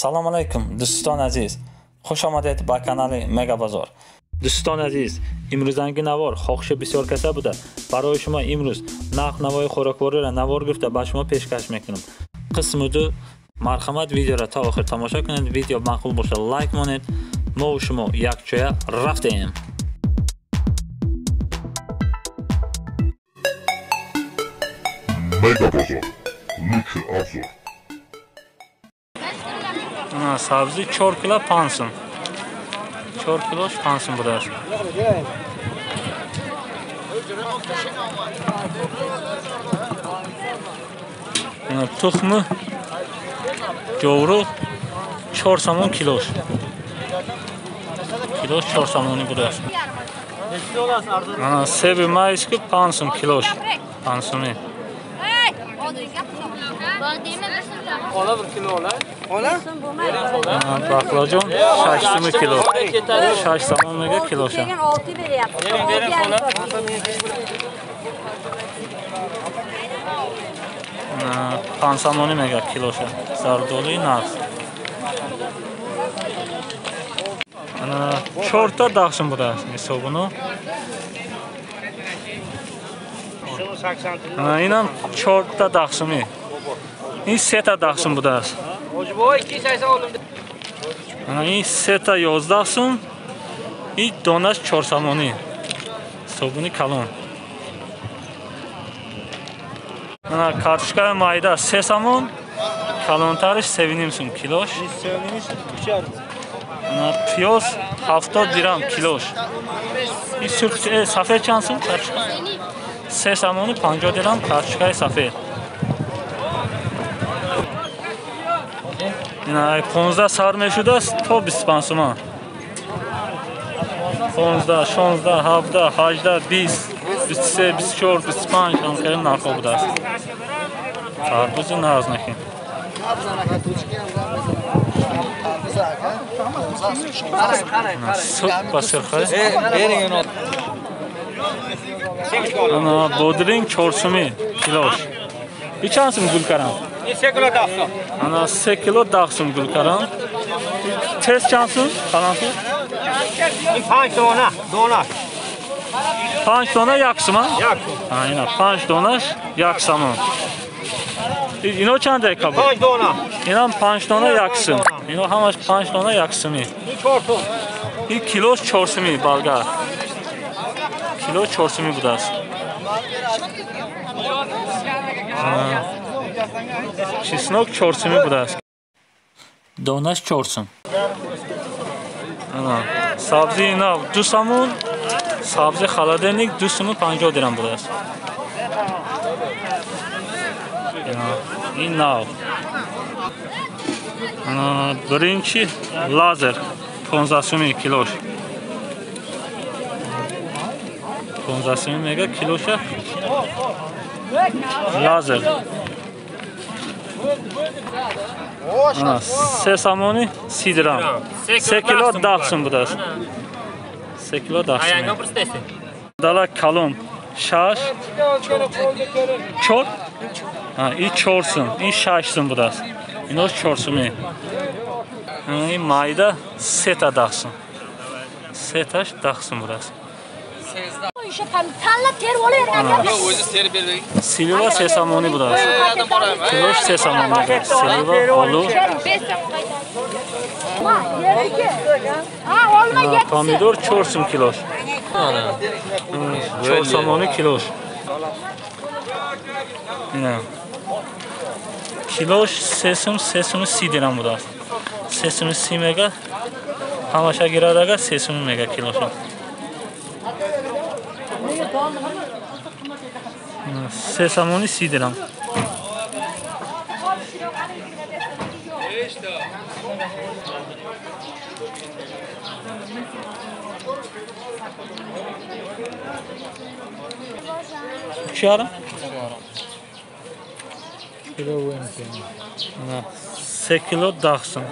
Салом алейкум дӯстони азиз, хуш омадед ба канали Мега Бозор. Дӯстони азиз, имрӯзанги навор хоҳиши бисёр каса буда. Барои шумо имрӯз нарх навои хӯроквориро навор гирифта ба шумо пешкаш мекунам. Қисми 2. Марҳамат, видеоро то охир тамошо кунед. Видео маъқул боша лайк монед. Мо шумо якҷоя рафтем. Мега Бозор. Лучший обзор. Сабзи 4 кило 5 сум. 4 килош 5 сум будааст. Тухми ҷовруғ 4 сомон килош. Килош 4 сомонӣ будааст. Себи майски 5 сум килош. 5 сумӣ. Бақлаҷон 6 сум кило. 6 сомон мега килоша. 5 сомонӣ мега килоша. Зардолуи нағз. 4 та 10 сум будааст ҳисобуно. Инам 4 та 10 сумӣ. Ин 3 та 10 сум будааст. Ин 3 та 11 сум. Ин донаш 4 сомонӣ. Собуни калон. Картошкаи майда 3 сомон, калонтариш 3.5 сум килош. Пиёз 70 дирам килош. Ин сурх сафед чанд сум картошка? 3 сомони 50 дирам картошкаи сафед. 15 сар мешудааст то 25 сомон. 15, 16, 17, 18, 20, 23, 24, 25 ҳам хеле нархҳо будааст. Тарбузи нағз накин. Суп ба сирхай. Бодринг 4 сумӣ килош. И чанд сум гулкарам? 3 кило 10 сум. Ана 3 кило 10 сум гулкарам. Тез чанд сум? Калон сум? Ин 5 дона, донаш. 5 дона 1 сум, а? 1 сум. Ина 5 донаш 1 сомон. Ино чанд кабуд? 5 дона. Инам 5 дона 1 сум. Ино ҳамаш 5 дона 1 сумӣ. Ин 4 сум. Ин килош 4 сумӣ болгар. Кило 4 сумӣ будааст. Чеснок 4 сумӣ будааст. Донаш 4 сум. Сабзи нав 2 сомон, сабзи холодильник 2 суму 50 дирам будааст. Ин нав. Биринчи лазер 15 сумӣ килош. 15 сумӣ мега килоша лазер. 3 сомони 30 дирам. 3 кило 10 сум будааст. 3 кило 10 сум. Дала калон 6 4. Ин 4 сум, ин 6 сум будааст. Ино 4 сумӣ. Ин майда 3 та 10 сум. 3 таш 10 сум будааст. Силива 3 сомонӣ будааст. Килош 3 сомонӣ будааст. Силива, олу. Помидор 4 сум килош. 4 сомонӣ килош. Килош 3 сум, 3 сум 30 дирам будааст. 3 сум 30 мега. Ҳамаша гирадага 3 сум мега килоша. 3 сомони 30 дирам. Чиара? 3 кило 10 сум.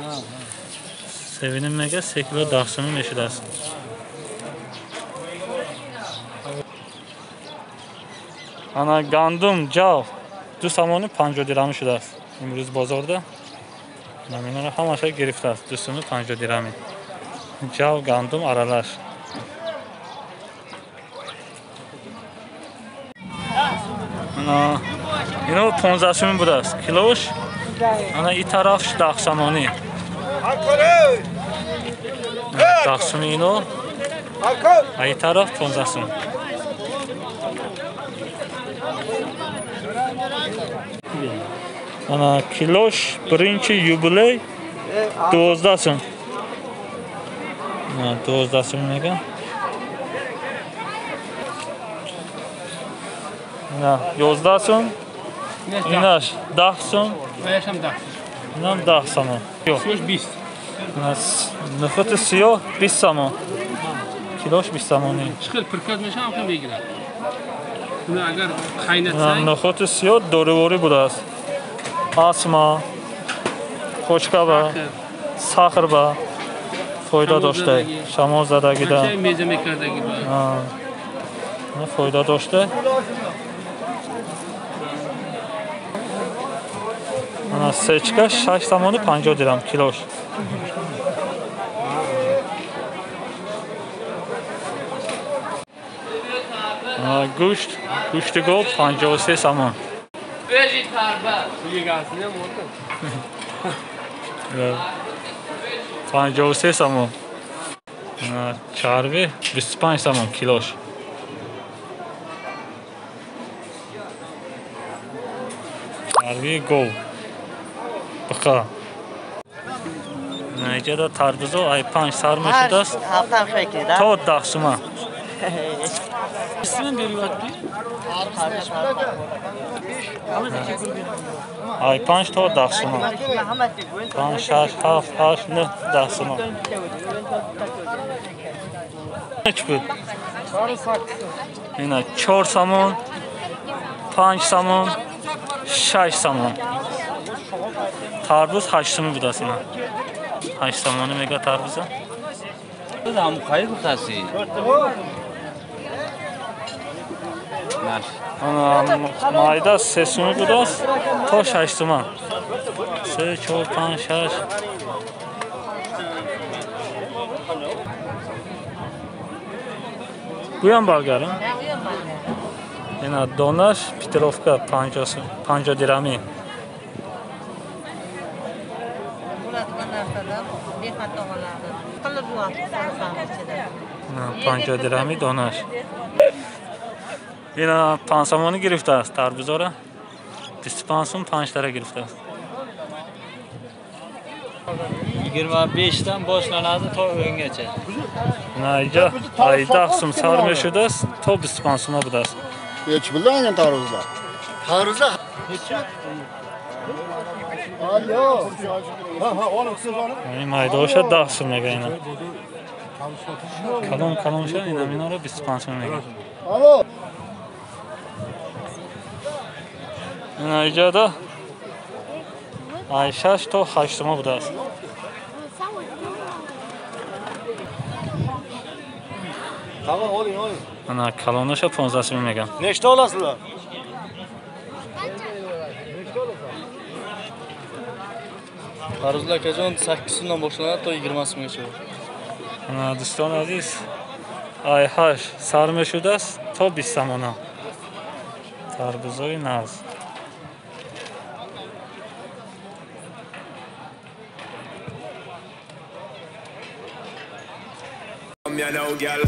Севиним мега 3 кило 10 сумӣ мешудааст. Ана гандум, ҷав 2 сомони 50 дирам шудааст имрӯз бозорда. Наминора ҳамаша гирифтааст. 250 дирами. Ҷав, гандум аралаш. Ино 15 сум будааст. Килош. Ана и тараф 10 сомонӣ. 10 сум ино. А и тараф 15 сум. Ана килош birinchi yubiley 12 сум. 12 сум меган. На 11 сум. Инаш 10 сум. Инам 10 сом. Сиёш 20. Нахути сиёҳ 20 сом. Килош 20 сомонӣ. Чӣ хел пирказ мешавам ҳам мегирад. Агар қайнатсай. Нахути сиёҳ доруворӣ будааст. Асма, почкаба, сахрба фоида дошта, шамол задагида. Меза мекардаги ба. Фоида дошта. Ана сечка 6 сомони 50 дирам килош. Гӯшт, гӯшти гов 53 сомон. 53 сомон. Чарби 25 сомон килош. Чарби гов. Бақа. Наҷада тарбузо ай 5 сар мешудааст. То 10 сума. Ай 5 то 10 сума. 5, 6, 7, 8, 9, 10 сума. Neç bu? Ина 4 сомон, 5 сомон, 6 сомон. Тарбуз 8 сомон будааст ина. 8 сомонӣ мега тарбуза. Майда 3 сомон будааст то 6 сомон. 3, 4, 5, 6. Буям баргарам. Ина донаш Петровка 50 дирами. 50 дирами донаш. Ина 5 сомонӣ гирифтааст тарбузора. 25 сом 5 тара гирифтааст. 25 dan boshlanadi to 10 gacha. Наҷа 10 сом сар мешудааст то 25 сом будааст. Necha puldan tarvuzlar? Tarvuzlar necha? Alo. Ha, Ин майдаоша 10 сом мега ина. Калон калонша ина минора 25 сом мега. Ало. Ина иҷода ай 6 то 8 сом будааст. Ана калонаша 15 сом мегам. Nechta olasizlar? Tarvuzlar akajon 8 so'mdan boshlanadi to 20 so'mgacha. Ана дӯстони азиз, ай 8 сар мешудааст то 20 сомона. Тарбузои нағз. You know, girl.